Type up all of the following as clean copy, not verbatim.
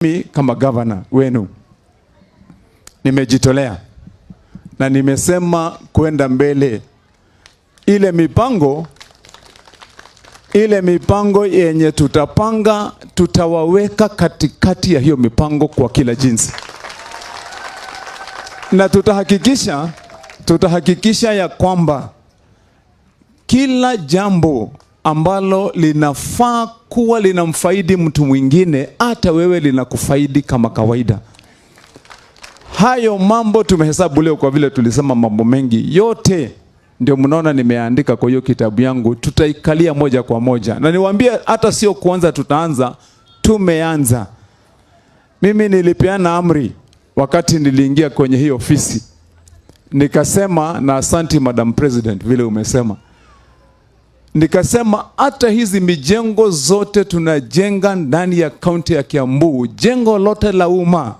Mimi kama gavana wenu nimejitolea na nimesema kwenda mbele, ile mipango yenye tutapanga, tutawaweka katikati ya hiyo mipango kwa kila jinsi, na tutahakikisha ya kwamba kila jambo ambalo linafaa kuwa linamfaidi mtu mwingine, hata wewe linakufaidi kama kawaida. Hayo mambo tumehesabu leo, kwa vile tulisema mambo mengi yote, ndio mnaona nimeandika kwa hiyo kitabu yangu, tutaikalia moja kwa moja, na niwaambie hata sio kuanza, tutaanza, tumeanza. Mimi nilipeana amri wakati niliingia kwenye hii ofisi, nikasema, na asanti Madam President vile umesema, nikasema hata hizi mijengo zote tunajenga ndani ya kaunti ya Kiambu, jengo lote la umma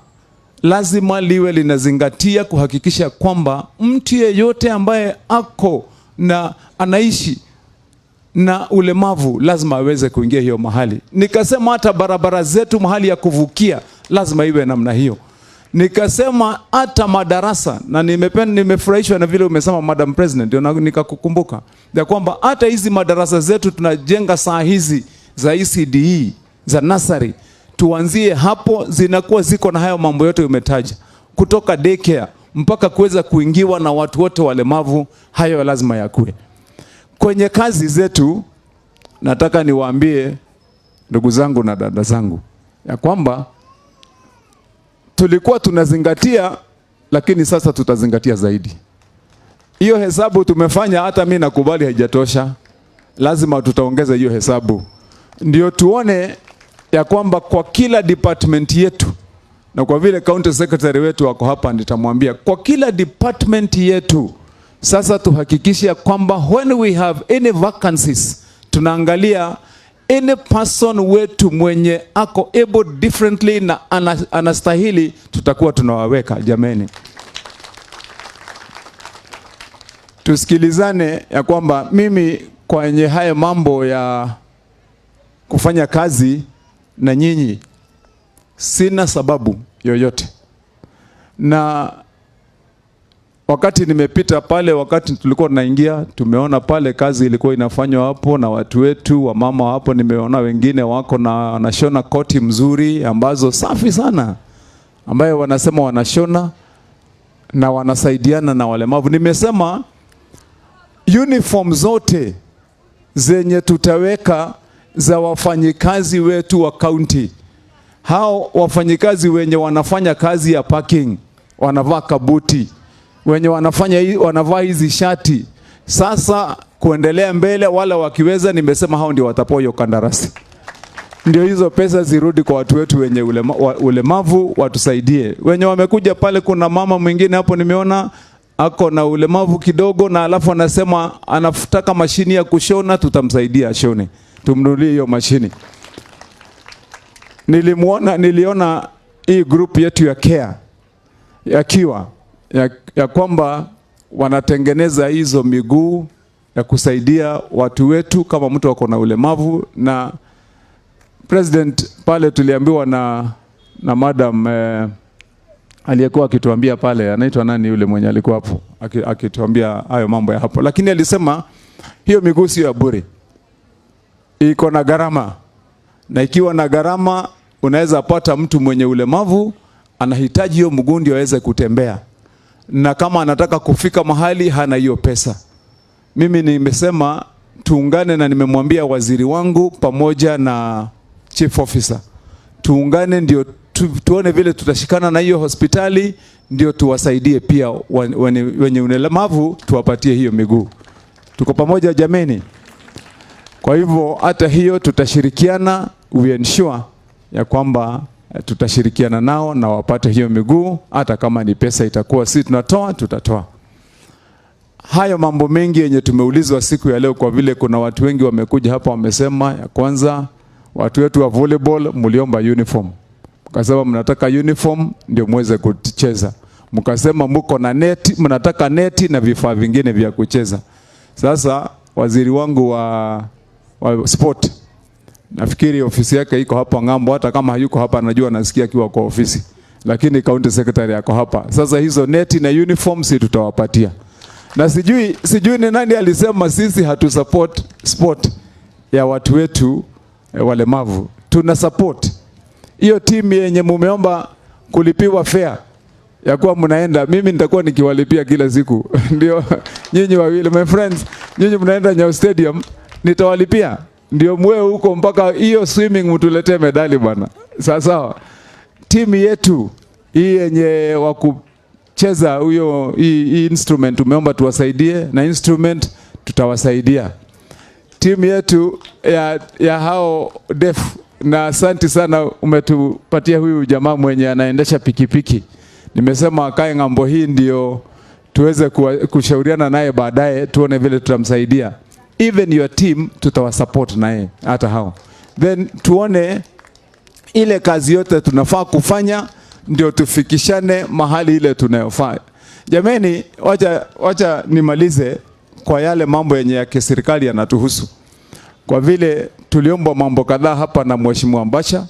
lazima liwe linazingatia kuhakikisha kwamba mtu yeyote ambaye ako na anaishi na ulemavu lazima aweze kuingia hiyo mahali. Nikasema hata barabara zetu mahali ya kuvukia lazima iwe namna hiyo. Nikasema hata madarasa, na nimependa, nimefurahishwa na vile umesema, Madam President, ndio nikakukumbuka ya kwamba hata hizi madarasa zetu tunajenga saa hizi za ECDE, za nursery, tuanzie hapo, zinakuwa ziko na hayo mambo yote umetaja, kutoka daycare mpaka kuweza kuingiwa na watu wote walemavu, hayo lazima yakue kwenye kazi zetu. Nataka niwaambie ndugu zangu na dada zangu ya kwamba tulikuwa tunazingatia, lakini sasa tutazingatia zaidi. Hiyo hesabu tumefanya, hata mi nakubali haijatosha, lazima tutaongeza hiyo hesabu ndio tuone ya kwamba kwa kila department yetu, na kwa vile county secretary wetu wako hapa, nitamwambia kwa kila department yetu sasa tuhakikishe ya kwamba when we have any vacancies, tunaangalia any person wetu mwenye ako able differently na anastahili, tutakuwa tunawaweka. Jameni, tusikilizane ya kwamba mimi kwenye haya mambo ya kufanya kazi na nyinyi sina sababu yoyote, na wakati nimepita pale, wakati tulikuwa tunaingia, tumeona pale kazi ilikuwa inafanywa hapo na watu wetu wamama hapo. Nimeona wengine wako na wanashona koti mzuri ambazo safi sana, ambayo wanasema wanashona na wanasaidiana na walemavu. Nimesema uniform zote zenye tutaweka za wafanyikazi wetu wa kaunti, hao wafanyikazi wenye wanafanya kazi ya parking wanavaa kabuti, wenye wanavaa hizi shati. Sasa kuendelea mbele, wala wakiweza, nimesema hao ndio watapewa hiyo kandarasi, ndio hizo pesa zirudi kwa watu wetu wenye ulemavu, watusaidie. Wenye wamekuja pale, kuna mama mwingine hapo nimeona ako na ulemavu kidogo, na alafu anasema anataka mashini ya kushona, tutamsaidia ashone, tumnunulie hiyo mashini. Nilimuona, niliona hii group yetu ya care yakiwa ya kwamba wanatengeneza hizo miguu ya kusaidia watu wetu kama mtu ako na ulemavu. Na president pale tuliambiwa na madam aliyekuwa akituambia pale, anaitwa nani yule mwenye alikuwa hapo akituambia hayo mambo ya hapo, lakini alisema hiyo miguu sio ya bure, iko na gharama, na ikiwa na gharama unaweza pata mtu mwenye ulemavu anahitaji hiyo mguu ndio aweze kutembea, na kama anataka kufika mahali hana hiyo pesa. Mimi nimesema tuungane, na nimemwambia waziri wangu pamoja na chief officer tuungane, ndio tuone vile tutashikana na hiyo hospitali, ndio tuwasaidie pia wenye ulemavu tuwapatie hiyo miguu. Tuko pamoja jameni? Kwa hivyo hata hiyo tutashirikiana, we ensure ya kwamba tutashirikiana nao na wapate hiyo miguu, hata kama ni pesa itakuwa si tunatoa, tutatoa. Hayo mambo mengi yenye tumeulizwa siku ya leo, kwa vile kuna watu wengi wamekuja hapa wamesema, ya kwanza watu wetu wa volleyball mliomba uniform, mkasema mnataka uniform ndio muweze kucheza, mkasema mko na neti, mnataka neti na vifaa vingine vya kucheza. Sasa waziri wangu wa sport Nafikiri ofisi yake iko hapa ng'ambo, hata kama hayuko hapa najua nasikia akiwa kwa ofisi, lakini county secretary yako hapa. Sasa hizo neti na uniform si tutawapatia, na sijui ni nani alisema sisi hatu support sport ya watu wetu walemavu. Tuna support hiyo timu yenye mumeomba kulipiwa fare ya kuwa mnaenda, mimi nitakuwa nikiwalipia kila siku ndio nyinyi wawili my friends, nyinyi mnaenda Nyayo Stadium, nitawalipia ndio mwe huko mpaka hiyo swimming mtuletee medali bwana. Sawa sawa. Timu yetu hii yenye wa kucheza huyo hii instrument umeomba tuwasaidie na instrument, tutawasaidia. Timu yetu ya hao deaf, na asanti sana umetupatia huyu jamaa mwenye anaendesha pikipiki. Nimesema akae ng'ambo hii ndio tuweze kushauriana naye baadaye, tuone vile tutamsaidia. Even your team tutawasupport naye hata hao, then tuone ile kazi yote tunafaa kufanya ndio tufikishane mahali ile tunayofaa. Jameni, wacha nimalize kwa yale mambo yenye ya kiserikali yanatuhusu, kwa vile tuliombwa mambo kadhaa hapa na Mheshimiwa Mbasha.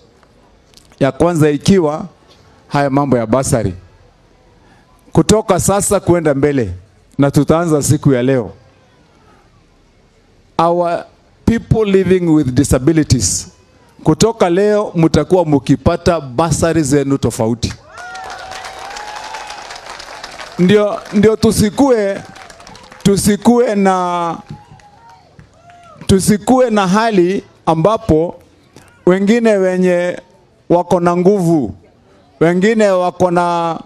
Ya kwanza ikiwa haya mambo ya bursary kutoka sasa kwenda mbele, na tutaanza siku ya leo. Our people living with disabilities, kutoka leo mtakuwa mkipata bursary zenu tofauti, ndio tusikue na hali ambapo wengine wenye wako na nguvu, wengine wako na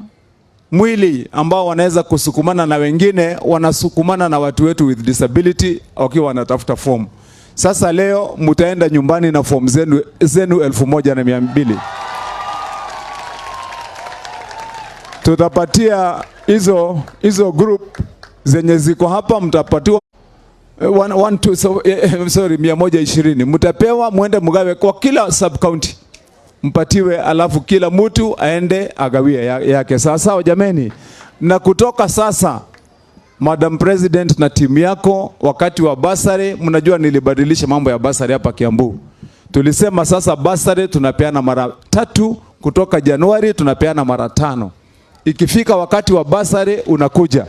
mwili ambao wanaweza kusukumana na wengine wanasukumana na watu wetu with disability wakiwa wanatafuta fomu. Sasa leo mtaenda nyumbani na fomu zenu 1,200. Tutapatia hizo group zenye ziko hapa, mtapatiwa one, one, two, so, sorry, 120 mtapewa, mwende mgawe kwa kila sub county mpatiwe, alafu kila mtu aende agawie yake. Sawa sawa jameni. Na kutoka sasa, Madam President na timu yako, wakati wa bursary, mnajua nilibadilisha mambo ya bursary hapa Kiambu. Tulisema sasa bursary tunapeana mara 3, kutoka Januari tunapeana mara 5. Ikifika wakati wa bursary unakuja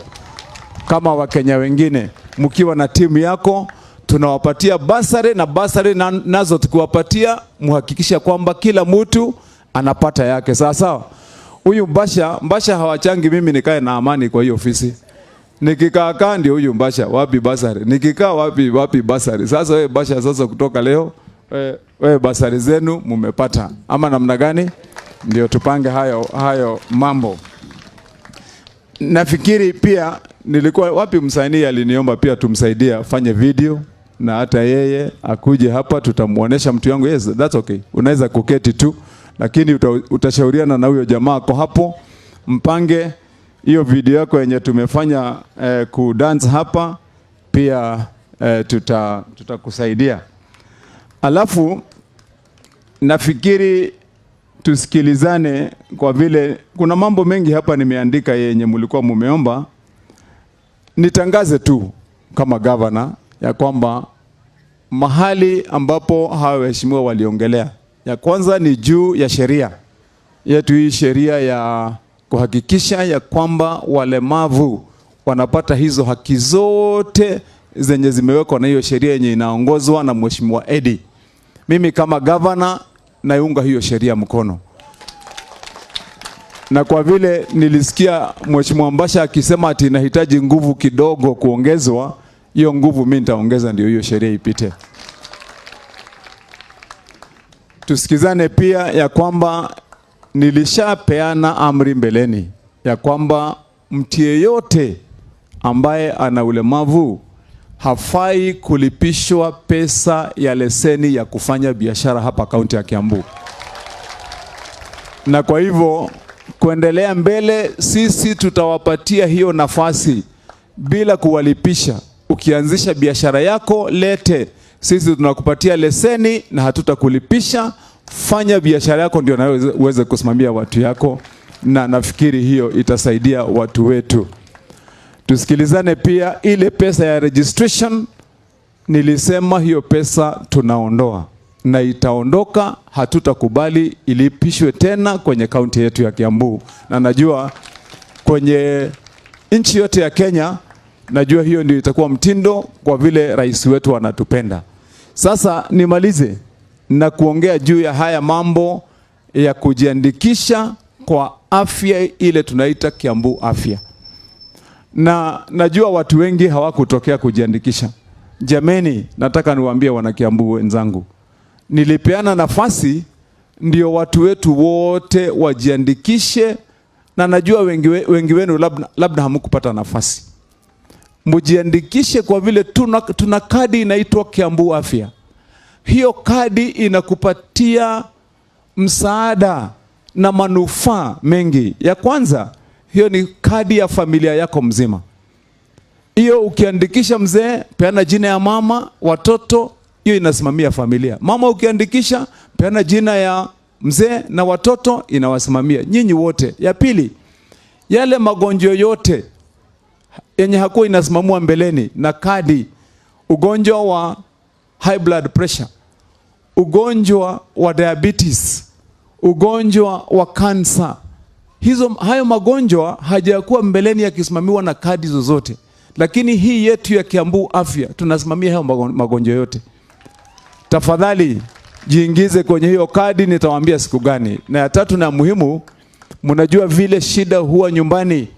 kama Wakenya wengine, mkiwa na timu yako tunawapatia bursary, na bursary nazo tukiwapatia muhakikisha kwamba kila mtu anapata yake. Sawa sawa. Huyu Mbasha hawachangi mimi nikae na amani kwa hiyo ofisi. Nikikaa kaa ndio huyu Mbasha, wapi bursary? Nikikaa wapi bursary? Sasa wewe Mbasha, sasa kutoka leo wewe bursary zenu mumepata ama namna gani? Ndio tupange hayo mambo. Nafikiri pia nilikuwa wapi, msanii aliniomba pia tumsaidie afanye video na hata yeye akuje hapa tutamuonesha mtu yangu. Yes, that's okay. Unaweza kuketi tu, lakini utashauriana na huyo jamaa kwa hapo, mpange hiyo video yako yenye tumefanya kudance hapa pia, tutakusaidia. Alafu nafikiri tusikilizane kwa vile kuna mambo mengi hapa nimeandika yenye mlikuwa mumeomba. Nitangaze tu kama governor ya kwamba mahali ambapo hawa waheshimiwa waliongelea, ya kwanza ni juu ya sheria yetu, hii sheria ya kuhakikisha ya kwamba walemavu wanapata hizo haki zote zenye zimewekwa na hiyo sheria yenye inaongozwa na Mheshimiwa Eddie. Mimi kama governor naiunga hiyo sheria mkono. Na kwa vile nilisikia Mheshimiwa Mbasha akisema ati inahitaji nguvu kidogo kuongezwa, hiyo nguvu mimi nitaongeza ndio hiyo sheria ipite. Tusikizane pia ya kwamba nilishapeana amri mbeleni ya kwamba mtu yeyote ambaye ana ulemavu hafai kulipishwa pesa ya leseni ya kufanya biashara hapa kaunti ya Kiambu. Na kwa hivyo kuendelea mbele, sisi tutawapatia hiyo nafasi bila kuwalipisha. Ukianzisha biashara yako lete, sisi tunakupatia leseni na hatutakulipisha. Fanya biashara yako ndio nawe uweze kusimamia watu yako, na nafikiri hiyo itasaidia watu wetu. Tusikilizane pia, ile pesa ya registration nilisema hiyo pesa tunaondoa. na itaondoka. Hatutakubali ilipishwe tena kwenye kaunti yetu ya Kiambu, na najua kwenye nchi yote ya Kenya, najua hiyo ndio itakuwa mtindo kwa vile rais wetu anatupenda. Sasa nimalize na kuongea juu ya haya mambo ya kujiandikisha kwa afya ile tunaita Kiambu Afya, na najua watu wengi hawakutokea kujiandikisha. Jameni, nataka niwaambie wana Kiambu wenzangu, nilipeana nafasi ndio watu wetu wote wajiandikishe, na najua wengi wenu labda hamkupata nafasi. Mujiandikishe kwa vile tuna kadi inaitwa Kiambu Afya. Hiyo kadi inakupatia msaada na manufaa mengi. Ya kwanza, hiyo ni kadi ya familia yako mzima. Hiyo ukiandikisha mzee, peana jina ya mama, watoto, hiyo inasimamia familia. Mama ukiandikisha, peana jina ya mzee na watoto, inawasimamia nyinyi wote. Ya pili, yale magonjwa yote yenye hakuwa inasimamua mbeleni na kadi, ugonjwa wa high blood pressure, ugonjwa wa diabetes, ugonjwa wa kansa, hayo magonjwa hajakuwa mbeleni yakisimamiwa na kadi zozote, lakini hii yetu ya Kiambu Afya tunasimamia hayo magonjwa yote. Tafadhali jiingize kwenye hiyo kadi, nitawaambia siku gani. Na ya tatu na muhimu, mnajua vile shida huwa nyumbani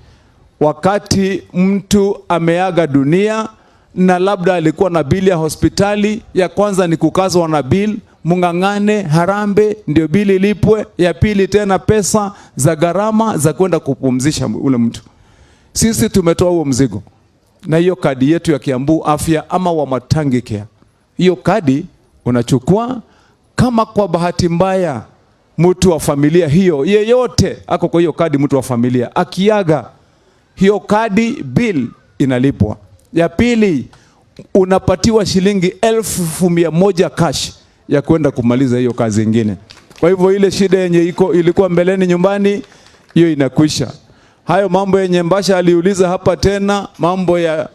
wakati mtu ameaga dunia na labda alikuwa na bili ya hospitali. Ya kwanza ni kukazwa na bill, mung'ang'ane harambee ndio bili ilipwe. Ya pili tena pesa za gharama za kwenda kupumzisha ule mtu. Sisi tumetoa huo mzigo na hiyo kadi yetu ya Kiambu Afya ama Wamatangi Care. Hiyo kadi unachukua, kama kwa bahati mbaya mtu wa familia hiyo yeyote ako kwa hiyo kadi, mtu wa familia akiaga, hiyo kadi bill inalipwa. Ya pili, unapatiwa shilingi 100,000 cash ya kwenda kumaliza hiyo kazi ingine. Kwa hivyo ile shida yenye iko ilikuwa mbeleni nyumbani, hiyo inakwisha. Hayo mambo yenye Mbasha aliuliza hapa tena, mambo ya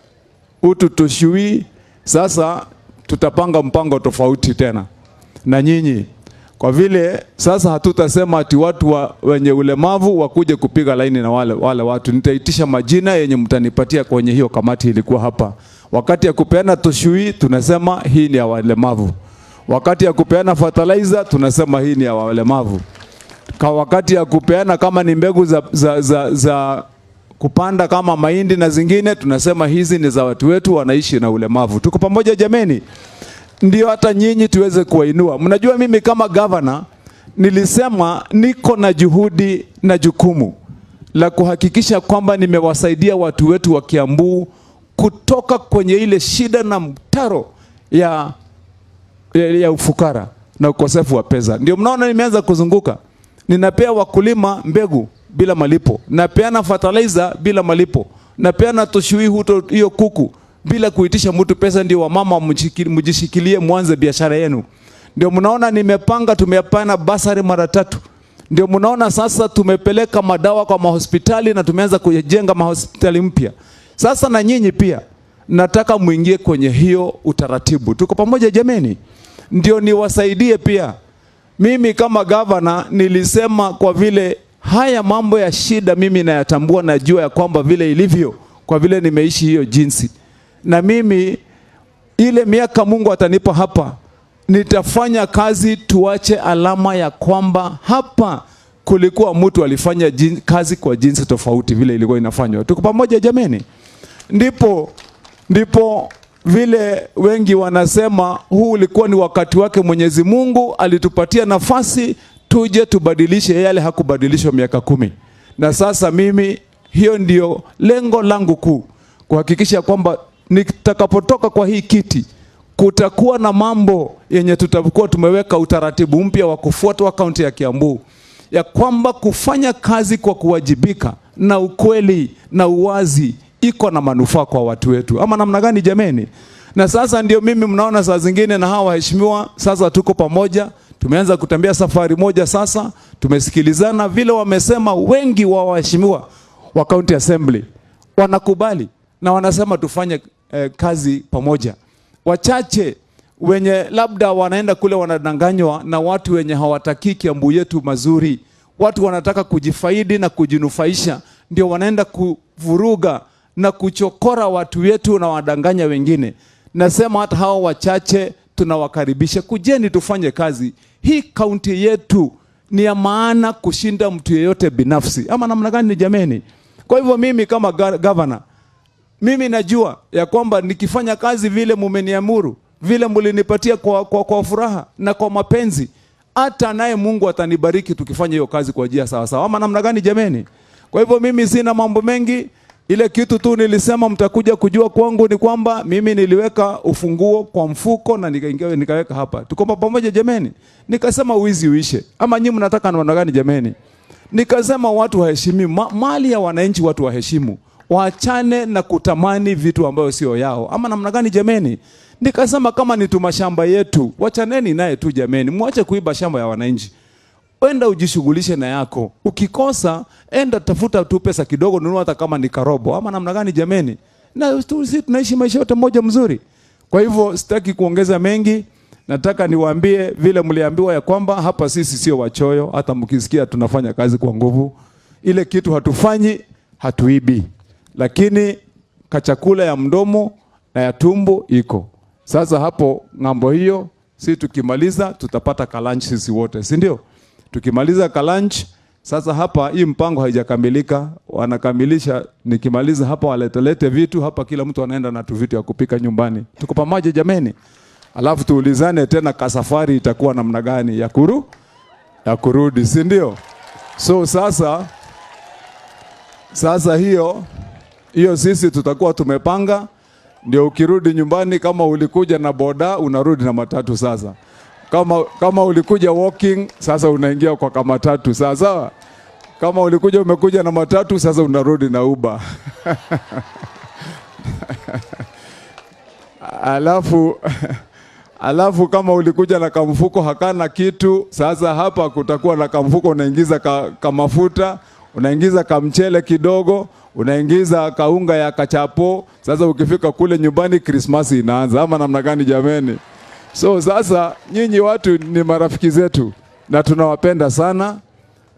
utu tushui, sasa tutapanga mpango tofauti tena na nyinyi, kwa vile sasa hatutasema ati watu wenye ulemavu wakuje kupiga laini na wale watu. Nitaitisha majina yenye mtanipatia kwenye hiyo kamati ilikuwa hapa. Wakati ya kupeana tushui tunasema hii ni ya walemavu. Wakati ya kupeana fertilizer tunasema hii ni ya walemavu. Kwa wakati ya kupeana kama ni mbegu za kupanda kama mahindi na zingine tunasema hizi ni za watu wetu wanaishi na ulemavu. Tuko pamoja jameni? Ndio hata nyinyi tuweze kuwainua. Mnajua mimi kama governor nilisema niko na juhudi na jukumu la kuhakikisha kwamba nimewasaidia watu wetu wa Kiambu kutoka kwenye ile shida na mtaro ya ufukara na ukosefu wa pesa. Ndio mnaona nimeanza kuzunguka. Ninapea wakulima mbegu bila malipo, napeana fertilizer bila malipo, napeana toshui huto hiyo kuku bila kuitisha mtu pesa, ndio wamama mjishikilie mwanze biashara yenu. Ndio mnaona nimepanga, tumepeana basari mara 3. Ndio mnaona sasa tumepeleka madawa kwa mahospitali na tumeanza kujenga mahospitali mpya. Sasa na nyinyi pia nataka muingie kwenye hiyo utaratibu. Tuko pamoja jameni? Ndio niwasaidie pia. Mimi kama governor nilisema kwa vile haya mambo ya shida mimi nayatambua, najua ya kwamba vile ilivyo, kwa vile nimeishi hiyo jinsi. Na mimi ile miaka Mungu atanipa hapa, nitafanya kazi tuache alama ya kwamba hapa kulikuwa mtu alifanya kazi kwa jinsi tofauti vile ilikuwa inafanywa. Tuko pamoja jameni? Ndipo vile wengi wanasema huu ulikuwa ni wakati wake, Mwenyezi Mungu alitupatia nafasi tuje tubadilishe yale hakubadilishwa miaka 10. Na sasa mimi hiyo ndio lengo langu kuu, kuhakikisha kwamba nitakapotoka kwa hii kiti kutakuwa na mambo yenye tutakuwa tumeweka utaratibu mpya wa kufuatwa kaunti ya Kiambu, ya kwamba kufanya kazi kwa kuwajibika na ukweli na uwazi iko na manufaa kwa watu wetu. Ama namna gani jameni? Na sasa ndio mimi mnaona saa zingine na hawa waheshimiwa sasa tuko pamoja, tumeanza kutembea safari moja sasa, tumesikilizana vile wamesema wengi wa waheshimiwa wa County Assembly wanakubali na wanasema tufanye kazi pamoja. Wachache wenye labda wanaenda kule wanadanganywa na watu wenye hawatakii Kiambu yetu mazuri. Watu wanataka kujifaidi na kujinufaisha, ndio wanaenda kuvuruga na kuchokora watu wetu na wadanganya wengine. Nasema hata hao wachache tunawakaribisha, kujeni tufanye kazi. Hii kaunti yetu ni ya maana kushinda mtu yeyote binafsi, ama namna gani jameni? Kwa hivyo mimi kama governor, mimi najua ya kwamba nikifanya kazi vile mumeniamuru, vile mulinipatia kwa furaha na kwa mapenzi, hata naye Mungu atanibariki tukifanya hiyo kazi kwa njia sawa sawa, ama namna gani jameni? Kwa hivyo mimi sina mambo mengi. Ile kitu tu nilisema mtakuja kujua kwangu ni kwamba mimi niliweka ufunguo kwa mfuko na nikaingia nikaweka hapa. Tuko pamoja jameni? Nikasema wizi uishe. Ama nyinyi mnataka namna gani jameni? Nikasema watu waheshimu mali ya wananchi, watu waheshimu. Waachane na kutamani vitu ambayo sio yao. Ama namna gani jameni? Nikasema kama ni tumashamba yetu, wachaneni naye tu jameni. Mwache kuiba shamba ya wananchi. Enda ujishughulishe na yako. Ukikosa, enda tafuta tu pesa kidogo, nunua hata kama ni karobo. Ama namna gani jameni? Na sisi tunaishi maisha yote moja mzuri. Kwa hivyo sitaki kuongeza mengi. Nataka niwaambie vile mliambiwa ya kwamba hapa sisi sio wachoyo, hata mkisikia tunafanya kazi kwa nguvu. Ile kitu hatufanyi, hatuibi. Lakini kachakula ya mdomo na ya tumbo iko. Sasa hapo ng'ambo hiyo, si tukimaliza tutapata kalunch sisi wote, si ndio? Tukimaliza kalunch, sasa hapa hii mpango haijakamilika, wanakamilisha. Nikimaliza hapa waletelete vitu hapa, kila mtu anaenda na tu vitu ya kupika nyumbani. Tuko pamoja jameni? Alafu tuulizane tena kasafari itakuwa namna gani ya kurudi, si ndio? So sasa hiyo sisi tutakuwa tumepanga, ndio ukirudi nyumbani, kama ulikuja na boda unarudi na matatu sasa. Kama ulikuja walking sasa unaingia kwa kama matatu sawa sawa. Kama ulikuja umekuja na matatu sasa unarudi na Uber. Alafu kama ulikuja na kamfuko hakana kitu, sasa hapa kutakuwa na kamfuko, unaingiza kamafuta, unaingiza kamchele kidogo, unaingiza kaunga ya kachapo. Sasa ukifika kule nyumbani Krismasi inaanza, ama namna gani jameni? So sasa nyinyi watu ni marafiki zetu na tunawapenda sana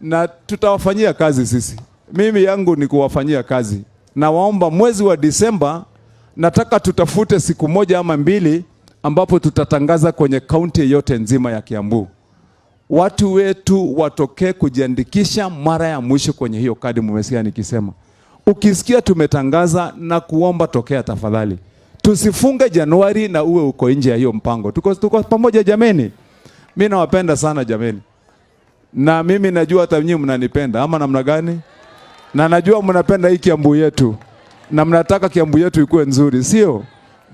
na tutawafanyia kazi sisi. Mimi yangu ni kuwafanyia kazi. Na waomba mwezi wa Disemba, nataka tutafute siku moja ama mbili ambapo tutatangaza kwenye kaunti yote nzima ya Kiambu. Watu wetu watokee kujiandikisha mara ya mwisho kwenye hiyo kadi mmesikia nikisema. Ukisikia tumetangaza na kuomba tokea tafadhali. Tusifunge Januari na uwe uko nje ya hiyo mpango. Tuko pamoja jameni. Mimi nawapenda sana jameni. Na mimi najua hata nyinyi mnanipenda ama namna gani? Na najua mnapenda hii Kiambu yetu. Na mnataka Kiambu yetu ikuwe nzuri, sio?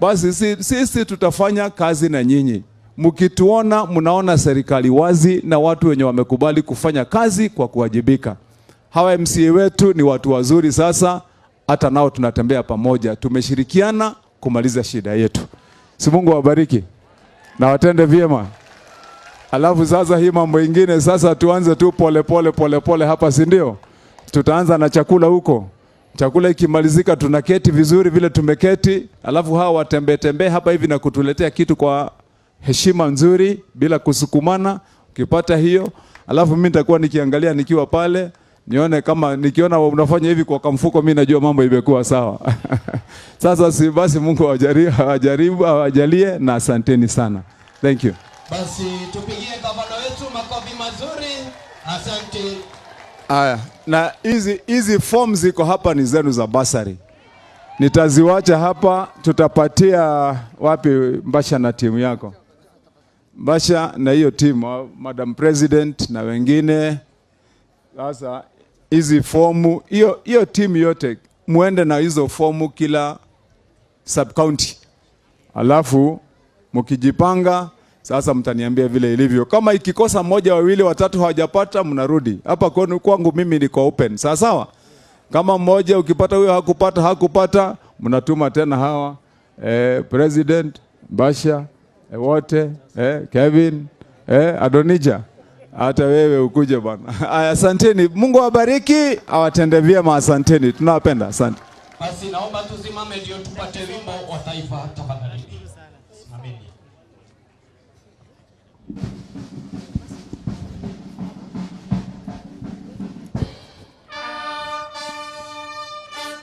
Basi sisi tutafanya kazi na nyinyi. Mkituona mnaona serikali wazi na watu wenye wamekubali kufanya kazi kwa kuwajibika. Hawa MCA wetu ni watu wazuri sasa, hata nao tunatembea pamoja. Tumeshirikiana kumaliza shida yetu. Si Mungu awabariki na watende vyema. Alafu sasa hii mambo ingine sasa tuanze tu pole pole pole pole hapa, si ndio? Tutaanza na chakula huko. Chakula ikimalizika tunaketi vizuri vile tumeketi, alafu hawa watembee tembee hapa hivi na kutuletea kitu kwa heshima nzuri bila kusukumana. Ukipata hiyo, alafu mimi nitakuwa nikiangalia nikiwa pale, nione kama nikiona unafanya hivi kwa kamfuko, mimi najua mambo imekuwa sawa. Sasa si basi Mungu awajaribu, awajalie na asanteni sana. Thank you. Basi tupigie gavana wetu makofi mazuri. Asante. Aya, na hizi forms ziko hapa ni zenu za basari. Nitaziwacha hapa, tutapatia wapi Mbasha na timu yako? Mbasha na hiyo timu, Madam President na wengine. Sasa hizi fomu, hiyo timu yote muende na hizo fomu kila sub county. Alafu mkijipanga sasa mtaniambia vile ilivyo. Kama ikikosa mmoja, wawili, watatu hawajapata, mnarudi hapa kwangu. Mimi niko open. Sawa sawa. Kama mmoja ukipata huyo hakupata, mnatuma tena hawa President Basha, wote, Kevin, Adonija, hata wewe ukuje bwana. Aya, asanteni. Mungu awabariki, awatende vyema. Asanteni, tunawapenda. Asante. Basi naomba tusimame ndio tupate wimbo wa taifa tafadhali.